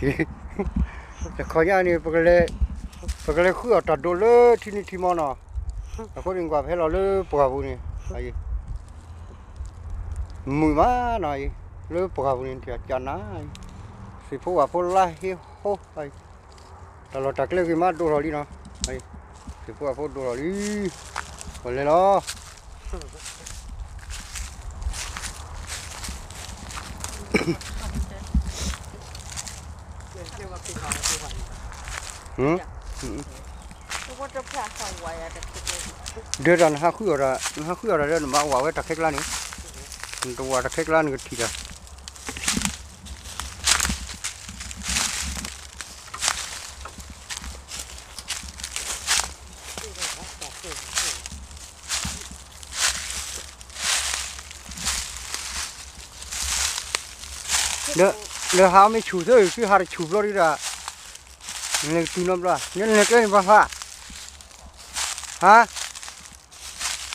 တခီညါန့ၣ် ပကလဲၤ, ပကလဲၤဃုအီၣ်တၢ်ဒိးလၢထံနံၤထံမီနီၤ. အဃိန့ၣ် ကွၢ်ဖဲလီၤလၢပှၢ်ပူၤန့ၣ်, မုာ်မးနီၤ, လၢပှၢ်ပူၤန့ၣ် ကနၤ, သ့ၣ်ဖိဝၣ်ဖိလါဟ့ဟိ, တၢ်လီၢ်တၢ်ကျဲဂ့ၤမးဒိၣ်ထီၣ်လံနီၤ, သ့ၣ်ဖိဝၣ်ဖိဒိၣ်ထီၣ်လံ, ပလဲၤလီၤ. ဒ်တၢ်နဟးဃုအီၣ်တၢ်, နဟးဃုအီၣ်တၢ်ဒီး နမၤဝးဝဲတၢ်ခဲကျါန့ၣ်, နတဝးတၢ်ခဲကျါနကထံၣ်တၢ် ဒီးဟးမ့ၢ်ဆူၣ်သၢ သုဟးတဆူၣ်ဘျီဒံးဒၣ်, နလဲၤကတုၤနီတဘျီ, နလဲၤကျဲန့ၣ်ဘၣ်ဟါ, ဟါ,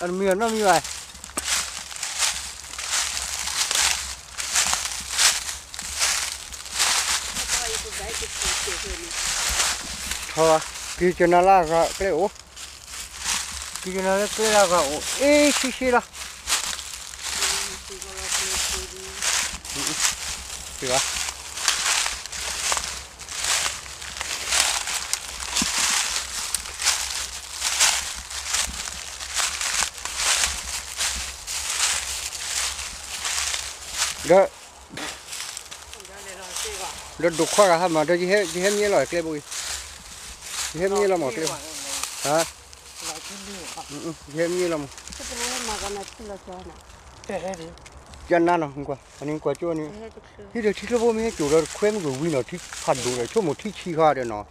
အတမံၤဘၣ်နီတမံၤဘၣ်. ထီၣ်, က့ၤကနၤလၢအဂၤကျဲအိၣ်, က့ၤကနၤလၢကျဲလၢအဂၤအိၣ် အ့ၣ်ဆ့ဆ့လီၤ. ဒီး ဒီးဒိၣ်ခွါဂၤဟါမး ဒီးယဟဲမံလီၤကျဲဘိအံၤ, ယဟဲမံလီၤမးကျဲ, ဟါ, ယဟဲမံလီၤမး, ကနၤနီၤ, ကွၢ်, အန့ၣ်ကွၢ်ကၠိန့ၣ်, ဟံးဒီးထံကျိဖိမ့ၢ်ဟဲစိာ်ဒီးခွဲမုၢ်ကဝံၤနီၤ ထံဖးဒိၣ်ဒီး ဆိကမိၣ်ထံဆံးဃာ်ဒီးနီၤ,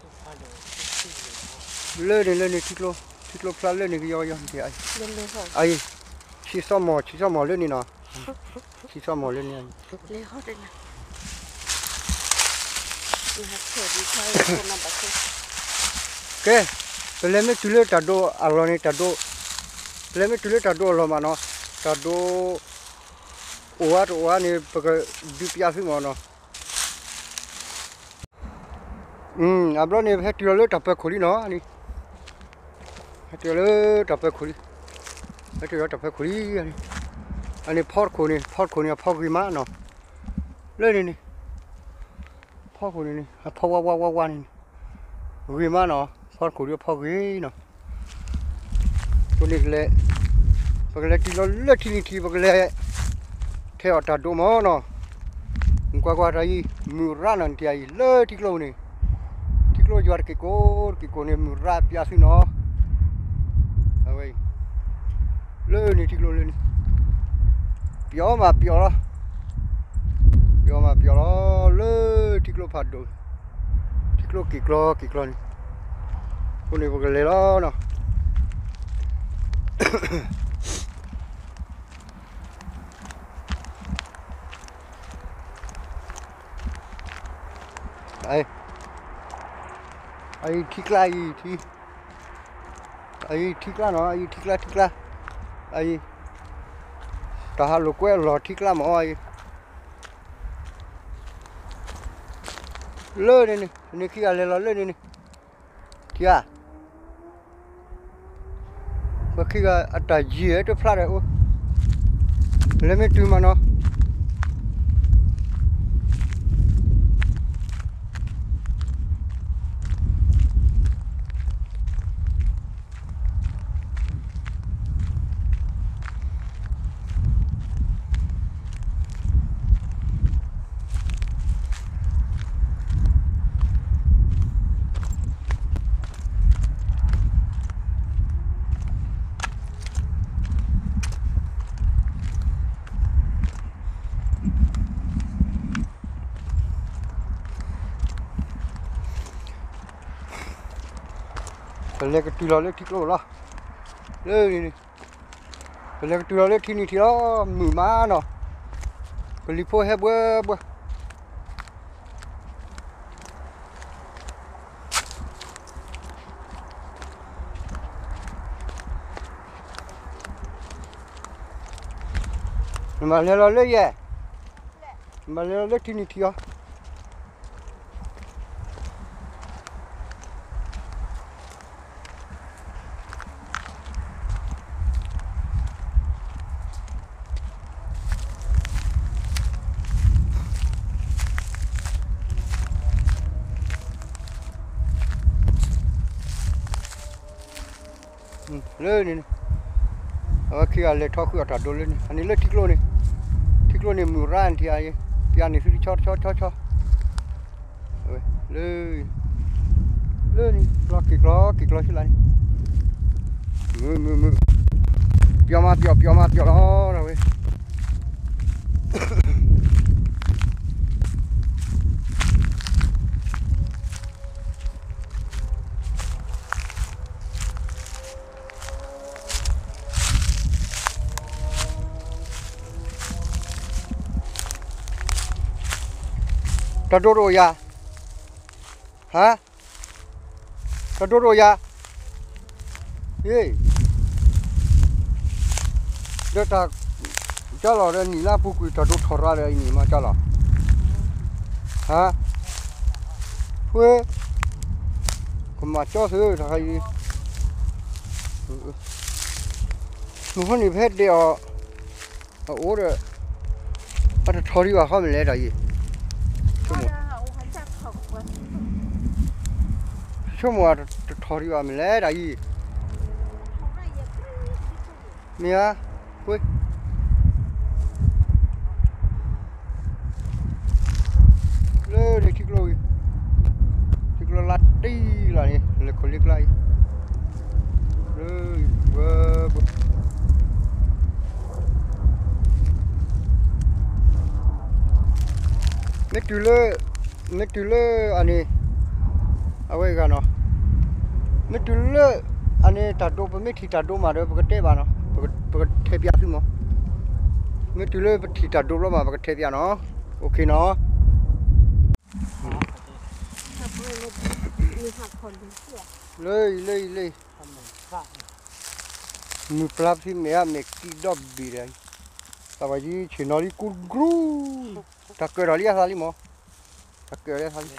လၢန့ၣ်လၢန့ၣ်ထံကျိ, ထံကျိဖျါလၢန့ၣ်ကယီကယီ, အအံၤ, ဆံးသီမီၢ် ဆံးသီမီၢ်လၢန့ၣ်နီၤ, ဆံးသီမီၢ်လၢန့ၣ် ကဲ, ပလဲၤမ့ၢ်တုၤလၢတၢ်ဒိးအလီၢ်န့ၣ် တၢ်ဒိး, ပလဲၤမ့ၢ်တုၤလၢတၢ်ဒိးအလီၢ်မးနီၤ, တၢ်ဒိးအိၣ်ဝဲတအိၣ်ဝဲန့ၣ် ပကဒုးပျးသုမးနီၤ. အဘျီန့ၣ် ပဟဲတုၤလီၤလၢတၢ်ပၢၤခိၣ်လံနီၤ, ဟဲတုၤလီၤလၢတၢ်ပၢၤခိၣ်လံ, ဟဲတုၤလီၤတၢ်ပၢၤခိၣ်လံ, အန့ၣ် ဖီတခိၣ်န့ၣ်, ဖီတခိၣ်န့ၣ် အဖီဂ့ၤမးနီၤ, လၢန့ၣ်န့ၣ် ဖီခိၣ်န့ၣ်န့ၣ် အဖီဝါဝါဝါဝါန့ၣ်န့ၣ်, ဂ့ၤမးနီၤ, ဖီခိၣ်ဒ်အဖီဂ့ၤနီၤ. အဃိန့ၣ်ကလဲၤ, ပကလဲၤတုၤလီၤလၢထံနံၤထံး ပကလဲၤထဲအီၣ်တၢ်ဒိးမးနီၤ. နကွၢ်ကွၢ်တၢ်အံၤ မုၢ်ရါနီၤ နထံၣ်အံၤ လၢထံကျိန့ၣ်, ထံကျိယွၤတက့ၢ်ကိးတက့ၢ်ကိးန့ၣ် မုၢ်ရါပျးသုနီၤ. အဝဲအံၤ လၢန့ၣ်ထံကျိလၢန့ၣ် ပျီမးပျီလီၤ, ပျီမးပျီလီၤ, လၢထံကျိဖးဒိၣ်, ထံကျိက့ၤကျီက့ၤကျီန့ၣ်, အဃိန့ၣ်ပကလဲၤလီၤနီၤ. အအံၤထံကျါအံၤ, အအံၤထံကျါနီၤ, အအံၤထံကျါထံကျါ, အအံၤ တၢ်ဟးလိာ်ကွဲအလီၢ်ထံကျါမးအံၤ, လၢန့ၣ်န့ၣ်, န့ၣ်ခံဂၤလဲၤလီၤလၢန့ၣ်န့ၣ်, ထံဧါ, ပှၤခံဂၤအတၢ်ယံၤတဖျါဒီးအိၣ်, လဲၤမ့ၢ်တုၤမးနီၤ. ပလဲၤကတုၤလီၤလၢထံကျိလီၤ, လၢန့ၣ်န့ၣ်, ပလဲၤကတုၤလီၤလၢထံနံၤထံးလီၤ, မုာ်မးနီၤ, ကလံၤဖိဟဲဘှဲဘှဲ. နဘၣ်လဲၤလီၤလၢယဲၢ်, နဘၣ်လဲၤလီၤလၢထံနံၤထံးအီၤ. လၢန့ၣ်, အဝဲခံဂၤလဲၤထီၣ်ဃုအီၣ်တၢ်ဒိလၢန့ၣ်, အန့ၣ်လၢထံကျိန့ၣ်, ထံကျိန့ၣ်မုၢ်ရၣ်နထံဧါ, ပျၢ်န့ၣ်သုတဆီတဆီတဆီဆီ, လၢ, လၢန့ၣ် ကျီက့ၤကျီက့ၤကျီဆူလၢန့ၣ်, မုၢ်မုၢ်မုၢ်, ပျီမးပျီ ပျီမးပျီလီၤဝဲ တၢ်ဒိတအိၣ်ယၤ, ဟါ, တၢ်ဒိတအိၣ်ယၤ, အ့, ဒီးတၢ်, ကၢ်လီၤဒီးနံၣ်လၢပူၤကွံာ်တၢ်ဒိထီၣ်ရၤဒီးအံၤန့ၣ်မးကၢ်လီၤ, ဟါ, ထွဲ, ကမၤကၠီသုတခါအံၤ, မ့ၢ်ဃိန့ၣ်ဖဲဒဲးအီၤ အအိၣ်ဒီး, အတထီၣ်ဒံးဘၣ်ဃီမ့ၢ်လဲၣ်တၢ်အံၤ, ဆိကမိၣ်, ဆိကမိၣ်အတထီၣ်ဒံးဘၣ်မ့ၢ်လဲၣ်တၢ်အံၤ, မ့ၢ်ဧါ, ဝ့ၢ်, လၢန့ၣ်ထံကျိအံၤ, ထံကျိလၢတံၢ်လီၤန့ၣ် လဲၤခိၣ်လ့ကျါအံၤ, လၢ, ဝဲ, ဝဲ မ့ၢ်တုၤလၢ, မ့ၢ်တုၤလၢအန့ၣ်, အဝဲဂၤနီၤ, မ့ၢ်တုၤလၢအန့ၣ်တၢ်ဒိ ပမ့ၢ်ထံၣ်တၢ်ဒိမးဒီး ပကတဲဘၣ်နီၤ, ပကထဲပျးသုမး, မ့ၢ်တုၤလၢပထံၣ်တၢ်ဒိဘျီမး ပကထဲပျးနီၤ, အိၣ်ခ့နီၤ, လၢအံၤ လၢအံၤ လၢအံၤ မုၢ်ပျၢ်ပသံမဲာ်အမဲာ်ကံၣ်ဒီဘ့ၣ်ဒီး, တၢ်ဘၣ်ယံၤဆ့ၣ်နီၤလံကူကရူ, တၢ်ကၢၢ်ထီၣ်လံအသးလံမး, တၢ်ကၢၢ်လံအသးလံ,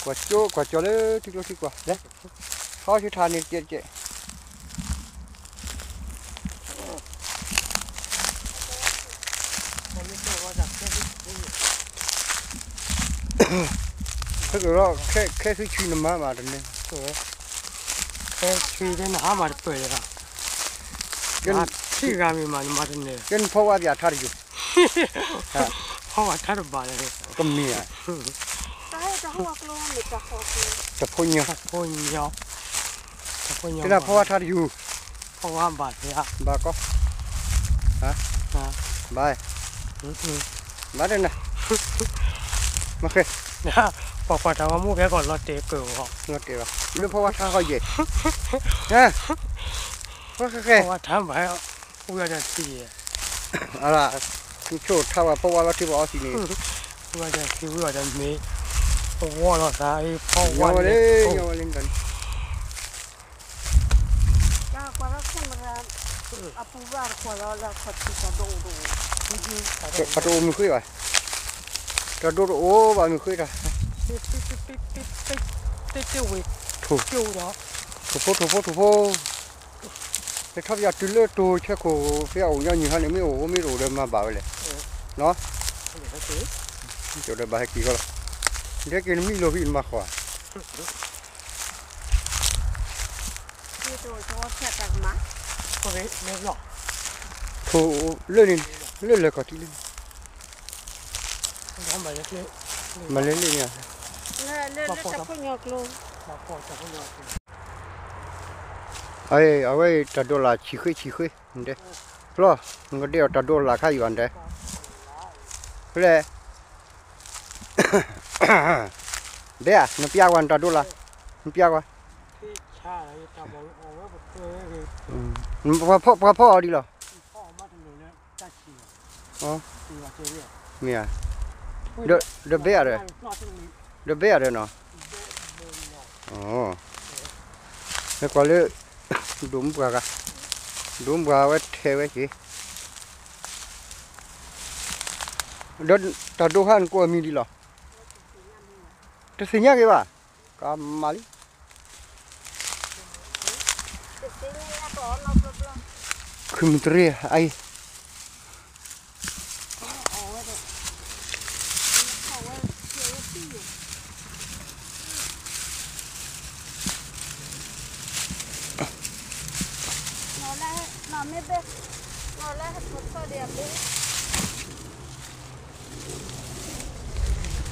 ကွၢ်ကၠိ ကွၢ်ကၠီလၢထံကျိထံကွၢ်လဲၣ်, ထီဆံထါန့ၣ်တကဲးတကဲး ခဲကဒီး ခဲ, ခဲဆံဆံနမၤမးတန့ၢ်, ခဲဆံဒ်နဟါမးတပၢၢ်ယၤ, ထံၣ်ဂၤမ့ၢ်မးနမၤတန့ၢ်, ကဲနဖီဝါပၠးထါတယိာ်, ဖီဝါထါတဘၣ်လၢ, ကမ့ၢ်ဧါ, တဖိညီ, တဖိညီ, ကဲနဖီဝါထါတယိာ်, ဖီဝါဘၣ်ဖဲ, ဘၣ်ကီ, ဘၣ်, ဘၣ်တနၤ, မ့ၢ်ဃဲ, ပှၤကွၢ်တၢ်ဂီၤမူဖဲကီၢ်လီၤတဲာ်ကၢၢ်ဂီၤ, လီၤတဲာ်ဂီၤ လၢဖီဝါထါဃီယဲၢ်, ဃဲဃဲ, ဖီဝါထါဘၣ်, ဝံၤအီၤဒီးသံ, အလၢ, နဆိၣ်ထါဝဲဖီဝါလီၤထံပှၤအီသံးန့ၣ်, ဝံၤအီၤဒီးသံ ဝံၤအီၤဒီးမ့ၢ်, ပဝီလီၤသး ဖီဝါလၢ, ဝဲလၢ, အတအိၣ်မုၢ်ဃ့ဘၣ်, တၢ်ဒိတအိၣ်ဘၣ်မုၢ်ဃ့တၢ်, တ့တ့ဝ့ၢ်, ထိၣ်ဖိ ထိၣ်ဖိ ထိၣ်ဖိ, လဲၤထီၣ်ပယီၤတုၤလၢတိၤဆဲခိၣ် ဖဲအအိၣ်ညီနုၢ်ဟါန့ၣ် မ့ၢ်အိၣ် မ့ၢ်တအိၣ်ဒီးမၤဘၣ်ဝဲလဲၣ်, နီၤ, ကၠိဒီးဘၣ်ဟဲက့ၤဃီလီၤ, ဒဲက့ၤနမံလိာ်ဖဲနမၤဃီဧါ ထိၣ်လၢန့ၣ် လၢလဲၤခီၣ်ထံးလၢန့ၣ်, မၤလဲၤလၢန့ၣ်, အဝဲတၢ်ဒိးလၢဆံဃ့ဆံဃ့, ဖျီ, နကဒဲးအီၤတၢ်ဒိးလၢခါယွၤဒဲး, ဖဲလဲၣ် ဘဲဧါ, နပျၢ်ကွၢ်နတၢ်ဒိးလၢ, နပျၢ်ကွၢ်, ပှၤဖီၣ်အီၤဒ်လီၤ, မ့ၢ်ဧါ, ဒီးဘဲဧါဒီး, ဒီးဘဲဧါဒီးနီၤ, မ့ၢ်ကွၢ်လၢ, ဒိၣ်မုၢ်ပှၢ်ဂၤ, ဒိၣ်မုၢ်ပှၢ်ဝဲထဲးဝဲက့ၤ, ဒီးတၢ်ဒိးဟါနကိးအမံၤဒ်လီၤ, တသ့ၣ်ညါက့ၤဘၣ်, ကမၣ်လံ, ခုမုၢ်တရ့အအံၤ, အ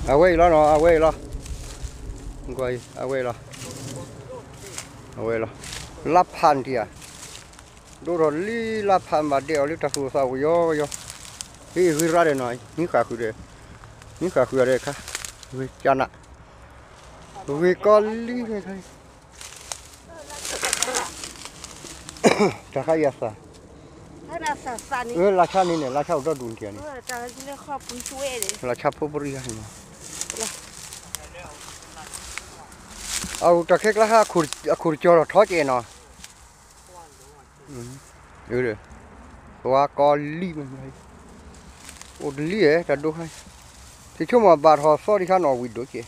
အဝဲအံၤလီၤနီၤ အဝဲအံၤလီၤ အဝဲအံၤလီၤ အဝဲလီၤ လါဖးနထံၣ်ဧါ ဒိၣ်ထီၣ်လံလါဖးဘၣ်ဒဲးအီၤလၢတၢ်သူၣ်အိၣ်သးအိၣ်ကယီကယီ ဟ့ၣ်ဂ့ၤရါဒီးနီၤ မံဃာ်ဃုာ်ဒီး မံဃာ်ဃုာ်ဒီးခါ ဂ့ၤကနး ဂ့ၤကီလံ တၢ်ခါအံၤအသၣ် လါဆါန့ၣ်န့ၣ် လါဆါအိၣ်ဒီဒူၣ်နထံၣ်န့ၣ် လါဆါဖိပရံယါန့ၣ် အအိၣ်တၢ်ခဲကျါဟါ အခိၣ်တကၠီၤထီၣ်ထီကဲးနီၤ ဝါကီလံမ့ၢ် အိၣ်တလံဧဲ တၢ်ဒိခါ ထံဆိကမိၣ်ဘၣ်ထီၣ်သီဒံးခါနီၤ ဝံၤဒိၣ်ကဲး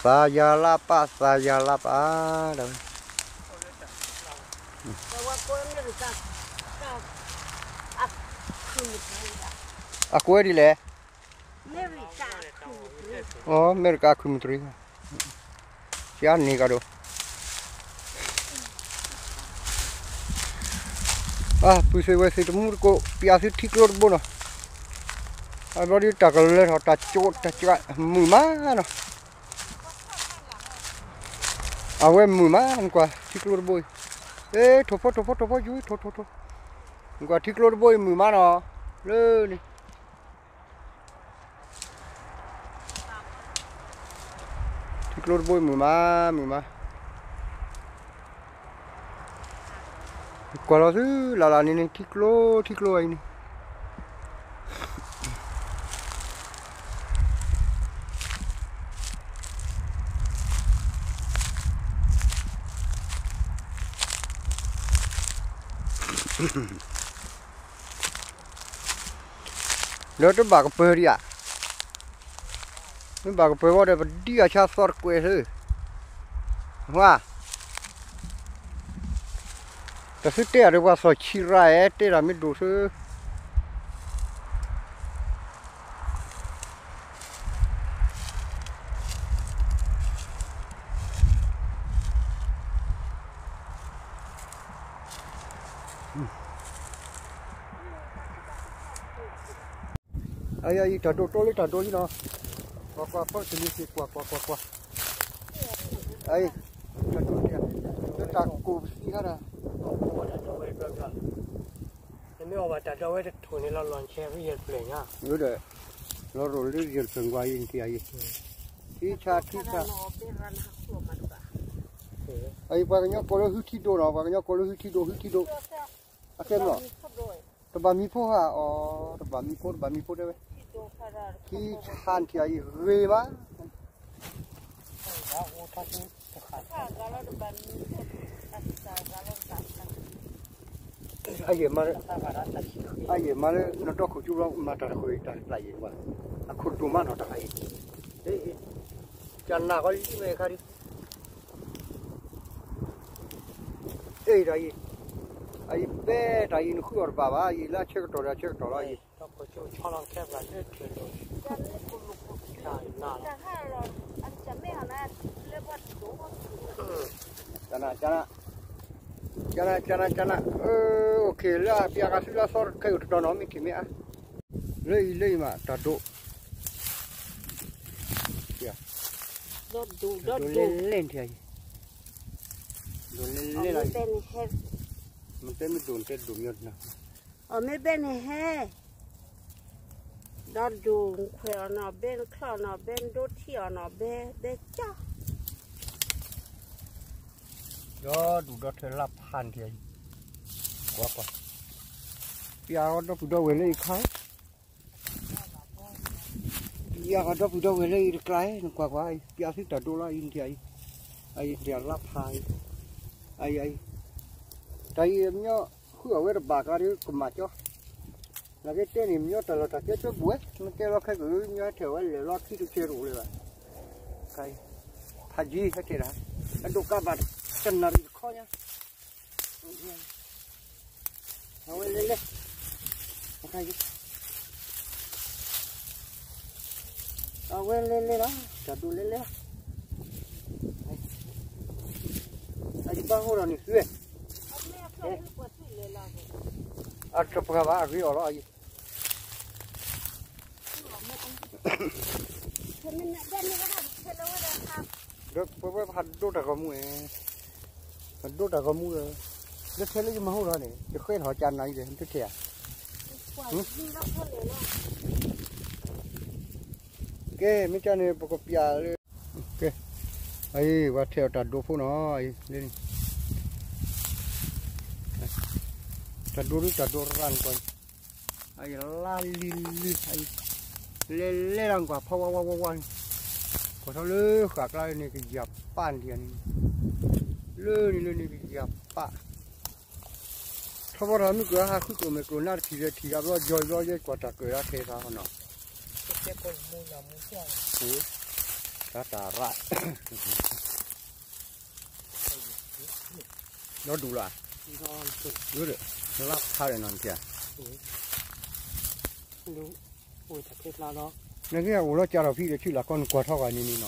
သးယၤလါပၢ် သးယၤလါပၢ် အကွဲးဒ်လဲၣ် အမဲရကၤခုၣ်မုၢ်တြံၤ ကန့ၢ်ကဒီး ပုၢ်သ့ၣ်ဝဲၢ်သ့ၣ်တမူတကိး ပျးသုထံကျိတဘိနီၤ အဘျီဒ်တၢ်ကလၢထီၣ် တၢ်ကၠိတၢ်ကၠၢ် မုာ်မးနီၤ အဝဲမုာ်မး နကွၢ် ထံကျိတဘိအံၤ အ့ ထိၣ်ဖိ ထိၣ်ဖိ ထိၣ်ဖိ ယူၤ ထိၣ် ထိၣ် ထိၣ် နကွၢ် ထံကျိတဘိအံၤ မုာ်မးနီၤ လၢန့ၣ် ထံကျိတဘိအံၤ မုာ်မး မုာ်မး ကွၢ်လီၤသု လၢ်လၢ်န့ၣ်န့ၣ် ထံကျိ ထံကျိအံၤန့ၣ် လၢတဘၣ်ကပၢၤဒံးဧါ မ့ၢ်ဘၣ်ကပၢၤဝဲဒီး ပဒံအဆါသီတကွဲးသု ဝါ တၢ်သုတဲအီၤဒီး ပှၤသီၣ်ဆံးရၤအဲ တဲတၢ်မ့ၢ်ဒိၣ်သု အံၤ တၢ်ဒိၣ်တိလၢတၢ်ဒိၣ်လံနီၤ, ကွၢ်ကွၢ် ဖီတလံၤသ့ၣ် ကွၢ်ကွၢ်ကွၢ်ကွၢ်, အံၤ တၢ်ဒိၣ်လံ လၢတၢ်ကိၢ်ပသံခါဒီး နမ့ၢ်အီၣ်ဘၣ်တၢ်ဒိၣ်ဝဲတထိၣ်န့ၣ် လီၤလီၢ်ဆဲးဖဲယဲၢ်တဖျၢၣ်ညါ, ဒီး လီၤရိၣ်လၢယဲၢ်တဖျၢၣ်ကွၢ်အံၤ နထံၣ်အံၤ ထံဆါထံဆါ အံၤ ပှၤကညီကိးလၢဟုထံဒိၣ်နီၤ, ပှၤကညီကိးလၢဟုထံဒိၣ် ဟုထံဒိၣ်, အကဲမ့ၢ် တဘၣ်မံဖိဟါအီၤ, တဘၣ်မံဖိ တဘၣ်မံဖိတဲဝဲ, ထံဆါနထံၣ်အံၤဂ့ၤမး, အယဲၢ်မးလၢ အယဲၢ်မးလၢ နတီခိၣ်ကၠူဘျီ မၤတၢ်တဃုာ်တၢ်တဖျၢၣ်အံၤကွၢ်, အခိၣ်ဒိၣ်မးနီၤတၢ်ခါအံၤ, ကနၣ်ဃီလံမ့ၢ်ခါဒံး, အ့ၣ်တၢ်အံၤ, အအံၤပဲတၢ်အံၤ နဃုအီၤတဘၣ်ဘၣ်, အအံၤလၢအဆၢကတီၢ်ဒီးအဆၢကတီၢ်လီၤအံၤ ကနး ကနး ကနး ကနး လၢအပျးကသုလၢအသီတခဲအံၤတတီၤနီၤ မ့ၢ်ထံၣ်မ့ၢ်အါ, လၢအံၤ လၢအံၤမး တၢ်ဒိၣ်, ဒိၣ်လဲၣ်လဲၣ်ထံၣ်အံၤ, ဒိၣ်လဲၣ်လဲၣ်လီၤ, နတဲမ့ၢ်ဒိၣ် နတဲဒိၣ်မ့ၢ်နီၤ, အမ့ၢ်ဘဲန့ၣ်ဟဲ ဒီးဒိၣ်ခွဲးအီၤနီၤ ဘဲနချီၣ်နီၤ ဘဲနဒိထံၣ်အီၤနီၤ ဘဲ ဘဲကၠီ, ဒီဒူၣ်ဒီထၢလၢဖးနထံၣ်အံၤ, ကွၢ်ကွၢ်, ပျးအီၤဒီပုၢ်ဒီဝဲၢ်လၢအံၤခါ, ပျးအီၤဒီပုၢ်ဒီဝဲၢ်လၢအံၤတကျါ, နကွၢ်ကွၢ်, ပျးသုတၢ်ဒိၣ်လီၤအံၤနထံၣ်အံၤ, အံၤနထံၣ်လၢဖးအံၤ, အံၤ အံၤ, တၢ်အံၤမညီ ဃုအီၣ်ဝဲတဘၣ်ကျါဒီးကမၣ်ကၠီ, နကတဲန့ၣ် မညီတၢ်လီၢ်တၢ်ကျဲကၠီပူၤဝဲ နတဲလီၤခဲကၢၢ် မညီဟဲထဲၣ်ဝဲလဲၤလီၤခံတကဲတအိၣ်လၢၤဘၣ်, ဖးယံၤဟဲထဲၣ်တၢ်, အဒိၣ်ကးဘၣ်တနၣ်ရံၣ်တခီညါ, အဝဲလဲၤလဲၤ, အ အဝဲလဲလဲလီၤ, တၢ်ဒိးလဲလဲလီၤ, အယဘၣ်ဟိၣ်ဒီးန့ၣ်သုဝဲ, အတပှၢ်ဘၣ် အဂ့ၤအီၤလီၤအံၤ, ဒီးပဝဲပဟးဒိတၢ်ဂီၤမူဝဲ, ပဒိတၢ်ဂီၤမူဝဲ, လၢထဲလၢယမၤဟိၣ်လီၤန့ၣ် ယဃဲထီၣ်ကနၤအံၤဒီး တထဲဧါ, ကဲ မ့ၢ်ကန့ၣ် ပကပျးလၢ, ကဲ, အံၤ ပှၤထဲအီၤတၢ်ဒိဖိနီၤ, အံၤ လၢန့ၣ်, တၢ်ဒိဒုတၢ်ဒိရၣ်န့ၣ်ကွၢ်, အံၤ လါလံၤလံၤ အံၤ လဲလဲလီၤကွၢ် ဖီဝါဝါဝါဝါန့ၣ်, ကွၢ်ထီၣ်လၢဃာ်ကျါလၢန့ၣ် ကယၤပၣ်န့ၣ်ဒ်န့ၣ်, လၢန့ၣ်လၢန့ၣ် ကယၤပၣ် ထီဘိထီၣ်မုၢ်ကျိၤဟါ ဃုကျိၤမဲာ်ကျိၤနၢ်တထံၣ်ဒီးထံၣ်ဂၤဘျီ ယီၤဘျီယဲကွၢ်တၢ်ကၢၣ်ဒၣ်ထဲသးနီၤ, တၢ်တၢ်ရၣ်, ဒီဒူၣ်လၢ်, လါဖးဒီးနီၤနထံၣ်, နကအိၣ်လီၤကၢ်ထီၣ်ဖံးဒီး ဆူၣ်လၢ်ကီနကွၢ်ထီၣ်ဂၤန့ၣ်န့ၣ်နီၤ,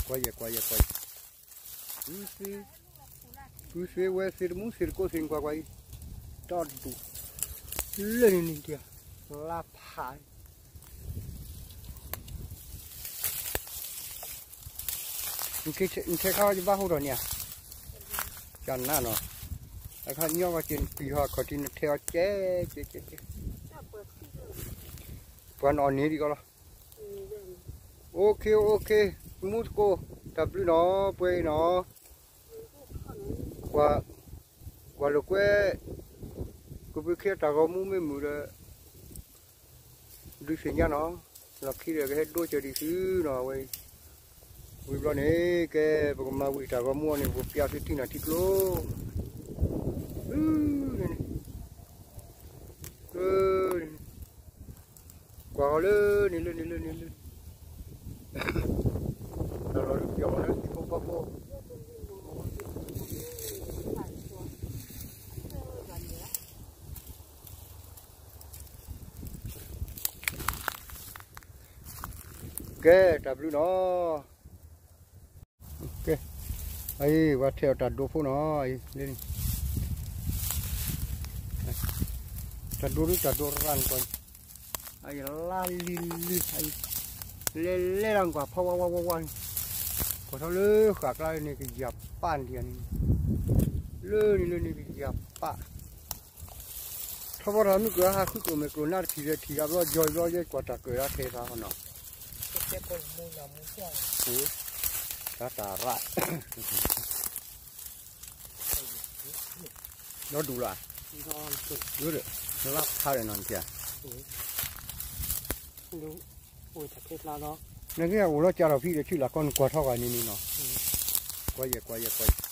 ကွၢ်ယဲကွၢ်ယဲကွၢ်ယဲ ပုၢ်သ့ဝဲသ့တမူသ့တကိးသ့န့ၣ် ကွၢ်ကွၢ်အံၤ, ဒီဒူၣ်, လၢန့ၣ်န့ၣ်ဒၣ်, လါဖး, နထဲခါယဘၣ်ဟိၣ်ထီၣ်န့ၣ်ဧါ, ကနၣ်နီၤ, အခါညီကီၢ်က့ၤနပျံၤဟီၣ်ခီၣ်ထံး နထဲအီၤကဲကဲကဲကဲ, ပှၤနအီၣ်န့ၢ်ဒံးကီးလီၤ. OK OK, မူသကိး, တၢ်ဘျုးနီၤ ပှဲၤအံၤနီၤ, ကွၢ်လိာ်ကွဲ, ကပူၤခ့တၢ်ဂီၤမူမ့ၢ်မုာ်ဒီး ဒုးသ့ၣ်ညါနီၤ, လီၢ်ခံဒီးကဟဲဒိကၢၤဒံးသုနီၤ အဝဲအံၤ, ဝံၤဘျီန့ၣ် ကဲ ပကမၤဝံၤတၢ်ဂီၤမူအီၤန့ၣ် ပကပျးသုထံၣ်နၤထံကျိ, န့ၣ်, ကွၢ်ဃီၤလၢန့ၣ်လၢန့ၣ်လၢန့ၣ်လၢ, တၢ်လီၤပျီၤလၢသံၣ်ဖိဖီဖိ ကဲ တၢ်ဘျုးနီၤ, ကဲ, အံၤ ပှၤထဲအီၤတၢ်ဒိဖိနီၤ, အံၤ လၢန့ၣ်, တၢ်ဒိဒုတၢ်ဒိရၣ်န့ၣ်ကွၢ်, အံၤ လါလံၤလံၤ အံၤ လဲလဲလီၤကွၢ် ဖီဝါဝါဝါဝါန့ၣ်, ကွၢ်ထီၣ်လၢဃာ်ကျါလၢန့ၣ် ကယၤပၣ်န့ၣ်ဒ်န့ၣ်, လၢန့ၣ်လၢန့ၣ် ကယၤပၣ် ထီဘိထီၣ်မုၢ်ကျိၤဟါ ဃုကျိၤမဲာ်ကျိၤနၢ်တထံၣ်ဒီးထံၣ်ဂၤဘျီ ယီၤဘျီယဲကွၢ်တၢ်ကၢၣ်ဒၣ်ထဲသးနီၤ, တၢ်တၢ်ရၣ်, ဒီဒူၣ်လၢ်, လါဖးဒီးနီၤနထံၣ်, နကအိၣ်လီၤကၢ်ထီၣ်ဖံးဒီးဆူၣ်လၢ်ကီနကွၢ်ထီၣ်ဂၤန့ၣ်န့ၣ်နီၤ, ကွၢ်ယဲကွၢ်ယဲကွၢ်ယဲ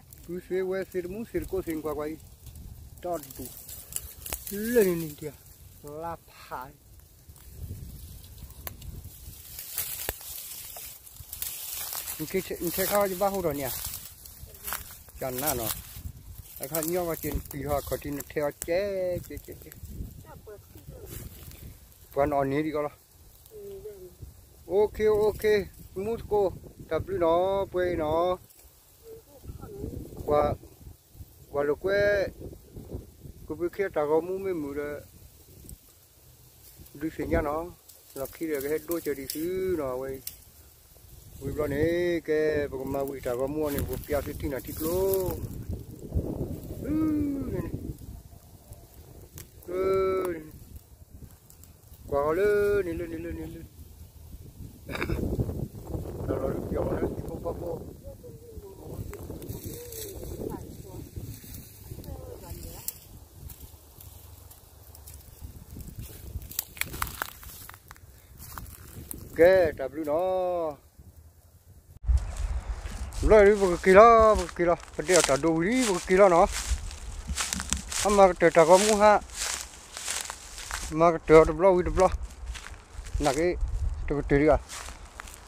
ပုၢ်သ့ဝဲသ့တမူသ့တကိးသ့န့ၣ် ကွၢ်ကွၢ်အံၤ, ဒီဒူၣ်, လၢန့ၣ်န့ၣ်ဒၣ်, လါဖး, နထဲခါယဘၣ်ဟိၣ်ထီၣ်န့ၣ်ဧါ, ကနၣ်နီၤ, အခါညီကီၢ်က့ၤနပျံၤဟီၣ်ခီၣ်ထံး နထဲအီၤကဲကဲကဲကဲ, ပှၤနအီၣ်န့ၢ်ဒံးကီးလီၤ. OK OK, မူသကိး, တၢ်ဘျုးနီၤ ပှဲၤအံၤနီၤ, ကွၢ်လိာ်ကွဲ, ကပူၤခ့တၢ်ဂီၤမူမ့ၢ်မုာ်ဒီး ဒုးသ့ၣ်ညါနီၤ, လီၢ်ခံဒီးကဟဲဒိကၢၤဒံးသုနီၤ အဝဲအံၤ, ဝံၤဘျီန့ၣ် ကဲ ပကမၤဝံၤတၢ်ဂီၤမူအီၤန့ၣ် ပကပျးသုထံၣ်နၤထံကျိ, န့ၣ် ကွၢ်ဃီၤလၢန့ၣ် လၢန့ၣ် လၢန့ၣ် လၢန့ၣ်, တၢ်လီၤပျီၤလၢသံၣ်ဖိဖီဖိ, ကဲ တၢ်ဘျုးနီၤ. ဘျီဒုး ပကက့ၤလီၤ ပကက့ၤလီၤ ပဒဲအီၣ်တၢ်ဒိဝံၤလံ ပကက့ၤလီၤနီၤ. အမၤကတၢၢ်တၢ်ဂီၤမူဟါ, မၤကတၢၢ်အီၤတဘျီဝံၤတဘျီ, နာ်က့ တကတၢၢ်ဒံးဧါ,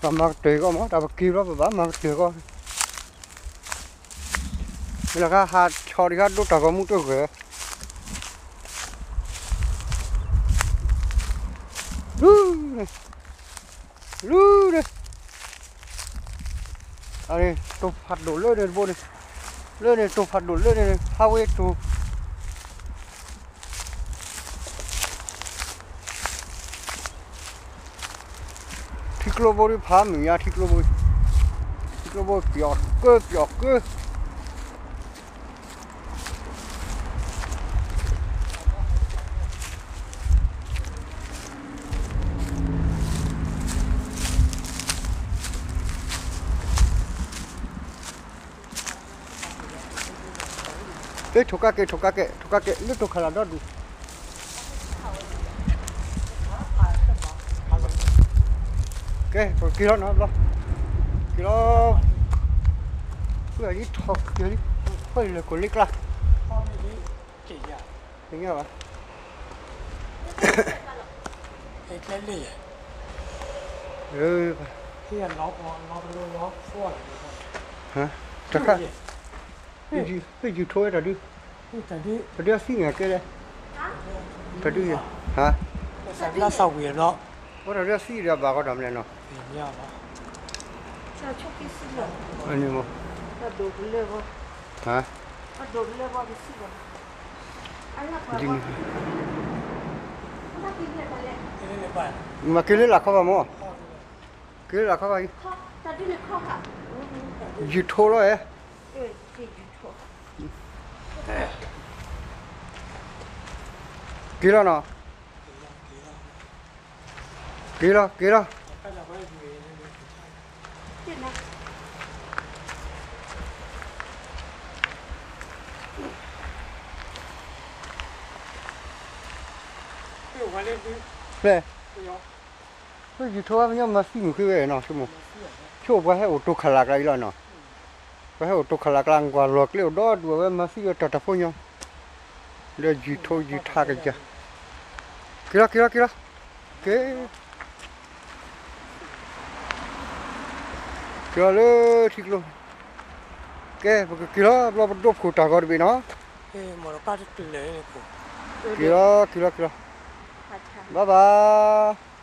ပမၤကတၢၢ်ကီမး တၢ်ပက့ၤဘျီပဘၣ်မၤကတၢၢ်ကီ, မ့ၢ်လၢခါဟးဆီၣ်ဒံးခါဒိတၢ်ဂီၤမူတဂၢၢ် လုၢ်ဒၣ်, အန့ၣ် တိၤဖးဒိၣ်လၢန့ၣ်တဘိန့ၣ်, လၢန့ၣ်တိၤဖးဒိၣ်လၢန့ၣ် ဟးဝ့တိၤ, ထံကျိဘိဒ်ဖးမုၢ်ညါ ထံကျိဘိ, ထံကျိဘိပျီၣ်ကၢပျီၣ်ကၢ လၢထိၣ်ကးကဲ ထိၣ်ကးကဲ ထိၣ်ကးကဲ လၢတိၤခးလၢ်ဒီဒူၣ်, ကဲ ပက့ၤလီၤနီၤဘျီ, က့ၤလီၤ, ဖုအံၤထီၣ်က့ၤလံ, ဖုအံၤလဲၤကိးလ့ကျါ, သ့ၣ်ညါဘၣ်, တခါ, သ့ၣ်ယူၤထိဝဲတၢ်ဒု, တၢ်ဒုအသံန့ၣ်ကဲလဲၣ်, တၢ်ဒု, ဟါ, ဝဲတၢ်ဒုအသံဒီးဘၣ်ဃီတၢ်မလဲၣ်နီၤ, အန့ၣ်မ့ၢ်, ဟါ, ဒ်န့ၣ်, မ့ၢ်က့ၤလၢလာ်ခီဘၣ်မ့ၢ်, က့ၤလၢလာ်ခီဘၣ်အံၤ, ယူၤထိလီၤဧါ, က့ၤလီၤနီၤ, က့ၤလီၤ က့ၤလီၤ. ဖဲ, ဖဲယူၤထိဝဲပညီမၤသံမုၢ်ဃ့ဝဲနီၤ, ဆိကမိၣ်, ဆိကမိၣ်ပှၤဟဲအိၣ်တိၤခးလၢ်ကျါအံၤလီၤနီၤ, ပှၤဟဲအိၣ်တိၤခးလၢ်ကျါ ကွၢ်လီၤကျဲအိၣ်ဒီဒူၣ် အဝဲမၤသံဝဲတၢ်တၢ်ဖိညီ ဒီးယူၤထိယူၤထးကယၤ, က့ၤလီၤ က့ၤလီၤ က့ၤလီၤ, က့ၤ, က့ၤလီၤလၢထံကျိ, ကဲ ပကက့ၤလီၤ ဘျီပဒိးဖှိၣ်တၢ်ဂီၤတဘ့ၣ်နီၤ, က့ၤလီၤ က့ၤလီၤ က့ၤလီၤ, ဘၣ်ဘၣ်.